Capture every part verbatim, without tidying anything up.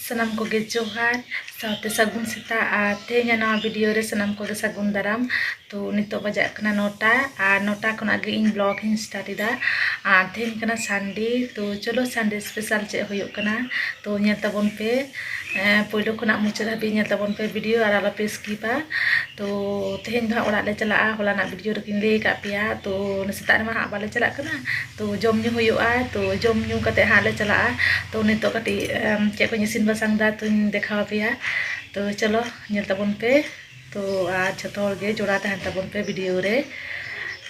ᱥᱟᱱᱟᱢ ᱠᱚᱜᱮ ᱡᱚᱦᱟᱨ, ᱥᱟᱶᱛᱮ ᱥᱟᱹᱜᱩᱱ ᱥᱮᱛᱟᱜ᱾ ᱟᱨ ᱛᱮᱦᱮᱧᱟᱜ ᱱᱚᱣᱟ ᱵᱷᱤᱰᱤᱭᱳ ᱨᱮ ᱥᱟᱱᱟᱢ ᱠᱚᱜᱮ ᱥᱟᱹᱜᱩᱱ ᱫᱟᱨᱟᱢ᱾ ᱛᱚ ᱱᱤᱛᱚᱜ ᱵᱟᱡᱟᱜ ᱠᱟᱱᱟ ᱱᱚᱴᱟ, ᱟᱨ ᱱᱚᱴᱟ ᱠᱷᱚᱱᱟᱜ ᱜᱮ ᱤᱧ ᱵᱞᱚᱜ ᱤᱧ ᱥᱴᱟᱨᱴ ᱮᱫᱟ᱾ ᱟᱨ ᱛᱮᱦᱮᱧ ᱠᱟᱱᱟ ᱥᱟᱱᱰᱮ, ᱛᱚ ᱪᱚᱞᱚ ᱥᱟᱱᱰᱮ ᱥᱯᱮᱥᱟᱞ ᱪᱮᱫ ᱦᱩᱭᱩᱜ ᱠᱟᱱᱟ, ᱛᱚ ᱧᱮᱞ ᱛᱟᱵᱚᱱ ᱯᱮ᱾ ᱮᱸ, ᱯᱳᱭᱞᱳ ᱠᱷᱚᱱᱟᱜ ᱢᱩᱪᱟᱹᱫ ᱦᱟᱹᱵᱤᱡ ᱧᱮᱞ ᱛᱟᱵᱚᱱ ᱯᱮ ᱵᱷᱤᱰᱤᱭᱳ, ᱟᱨ ᱟᱞᱚᱯᱮ ᱥᱠᱤᱯᱟ᱾ ᱛᱚ ᱛᱮᱦᱮᱧ ᱫᱚ ᱦᱟᱸᱜ ᱚᱲᱟᱜ ᱞᱮ ᱪᱟᱞᱟᱜᱼᱟ, ᱦᱚᱞᱟᱱᱟᱜ ᱵᱷᱤᱰᱤᱭᱳ ᱨᱮᱜᱮᱧ ᱞᱟᱹᱭ ᱟᱠᱟᱫ ᱯᱮᱭᱟ᱾ ᱛᱚ ᱥᱮᱛᱟᱜ ᱨᱮᱢᱟ ᱦᱟᱸᱜ ᱵᱟᱞᱮ ᱪᱟᱞᱟᱜ ᱠᱟᱱᱟ, ᱛᱚ ᱡᱚᱢ ᱧᱩ ᱦᱩᱭᱩᱜᱼᱟ, ᱛᱚ ᱡᱚᱢ ᱧᱩ ᱠᱟᱛᱮ ᱦᱟᱸᱜ ᱞᱮ ᱪᱟᱞᱟᱜᱼᱟ᱾ ᱛᱚ ᱱᱤᱛᱚᱜ ᱠᱟᱹᱴᱤᱡ ᱮᱢ, ᱪᱮᱫ ᱠᱚᱧ ᱤᱥᱤᱱ ᱵᱟᱥᱟᱝ ᱮᱫᱟ, ᱛᱚᱧ ᱫᱮᱠᱷᱟᱣ ᱟᱯᱮᱭᱟ᱾ ᱛᱚ ᱪᱚᱞᱚ ᱧᱮᱞ ᱛᱟᱵᱚᱱ ᱯᱮ᱾ ᱛᱚ ᱟᱨ ᱡᱷᱚᱛᱚ ᱦᱚᱲ ᱜᱮ ᱡᱚᱲᱟᱣ ᱛᱟᱦᱮᱱ ᱛᱟᱵᱚᱱ ᱯᱮ ᱵᱷᱤᱰᱤᱭᱳ ᱨᱮ᱾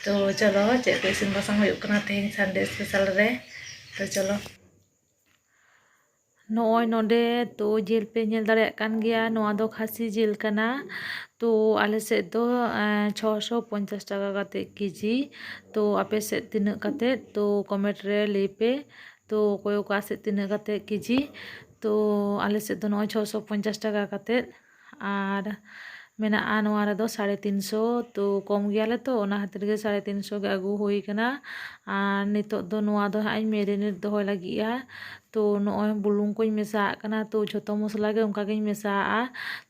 ᱛᱚ ᱪᱚᱞᱚ, ᱪᱮᱫ ᱠᱚ ᱤᱥᱤᱱ ᱵᱟᱥᱟᱝ ᱦᱩᱭᱩᱜ ᱠᱟᱱᱟ ᱛᱮᱦᱮᱧ ᱥᱟᱱᱰᱮ ᱥᱯᱮᱥᱟᱞ ᱨᱮ᱾ ᱛᱚ ᱪᱚᱞᱚ᱾ ᱱᱚᱜᱼᱚᱭ ᱱᱚᱰᱮ ᱛᱚ ᱡᱤᱞ ᱯᱮ ᱧᱮᱞ ᱫᱟᱲᱮᱭᱟᱜ ᱠᱟᱱ ᱜᱮᱭᱟ, ᱱᱚᱣᱟ ᱫᱚ ᱠᱷᱟᱹᱥᱤ ᱡᱤᱞ ᱠᱟᱱᱟ᱾ ᱛᱚ ᱟᱞᱮ ᱥᱮᱫ ᱫᱚ, ᱮᱸ, ᱪᱷᱚᱥᱚ ᱯᱚᱧᱪᱟᱥ ᱴᱟᱠᱟ ᱠᱟᱛᱮᱫ ᱠᱮᱡᱤ᱾ ᱛᱚ ᱟᱯᱮ ᱥᱮᱫ ᱛᱤᱱᱟᱹᱜ ᱠᱟᱛᱮᱫ? ᱛᱚ ᱠᱚᱢᱮᱱᱴ ᱨᱮ ᱞᱟᱹᱭ ᱯᱮ᱾ ᱛᱚ ᱚᱠᱚᱭ ᱚᱠᱟ ᱥᱮᱫ ᱛᱤᱱᱟᱹᱜ ᱠᱟᱛᱮᱫ ᱠᱮᱡᱤ? ᱛᱚ ᱟᱞᱮ ᱥᱮᱫ ᱫᱚ ᱱᱚᱜᱼᱚᱭ ᱪᱷᱚᱥᱚ ᱯᱚᱧᱪᱟᱥ ᱴᱟᱠᱟ ᱠᱟᱛᱮᱫ᱾ ᱟᱨ ᱢᱮᱱᱟᱜᱼᱟ ᱱᱚᱣᱟ ᱨᱮᱫᱚ ᱥᱟᱲᱮ ᱛᱤᱱᱥᱚ᱾ ᱛᱚ ᱠᱚᱢ ᱜᱮᱭᱟᱞᱮ, ᱛᱚ ᱚᱱᱟ ᱠᱷᱟᱹᱛᱤᱨ ᱜᱮ ᱥᱟᱲᱮ ᱛᱤᱱᱥᱚ ᱜᱮ ᱟᱹᱜᱩ ᱦᱩᱭ ᱠᱟᱱᱟ᱾ ᱟᱨ ᱱᱤᱛᱚᱜ ᱫᱚ ᱱᱚᱣᱟ ᱫᱚ ᱦᱟᱸᱜ ᱤᱧ ᱢᱮᱨᱤᱱᱮᱴ ᱫᱚᱦᱚᱭ ᱞᱟᱹᱜᱤᱫᱼᱟ᱾ ᱛᱚ ᱱᱚᱜᱼᱚᱭ ᱵᱩᱞᱩᱝ ᱠᱚᱧ ᱢᱮᱥᱟᱣᱟᱜ ᱠᱟᱱᱟ᱾ ᱛᱚ ᱡᱷᱚᱛᱚ ᱢᱚᱥᱞᱟ ᱜᱮ ᱚᱱᱠᱟ ᱜᱤᱧ ᱢᱮᱥᱟᱣᱟᱜᱼᱟ,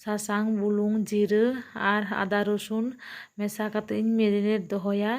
ᱥᱟᱥᱟᱝ, ᱵᱩᱞᱩᱝ, ᱡᱤᱨᱟᱹ ᱟᱨ ᱟᱫᱟ ᱨᱚᱥᱩᱱ ᱢᱮᱥᱟ ᱠᱟᱛᱮᱫ ᱤᱧ ᱢᱮᱨᱤᱱᱮᱴ ᱫᱚᱦᱚᱭᱟ᱾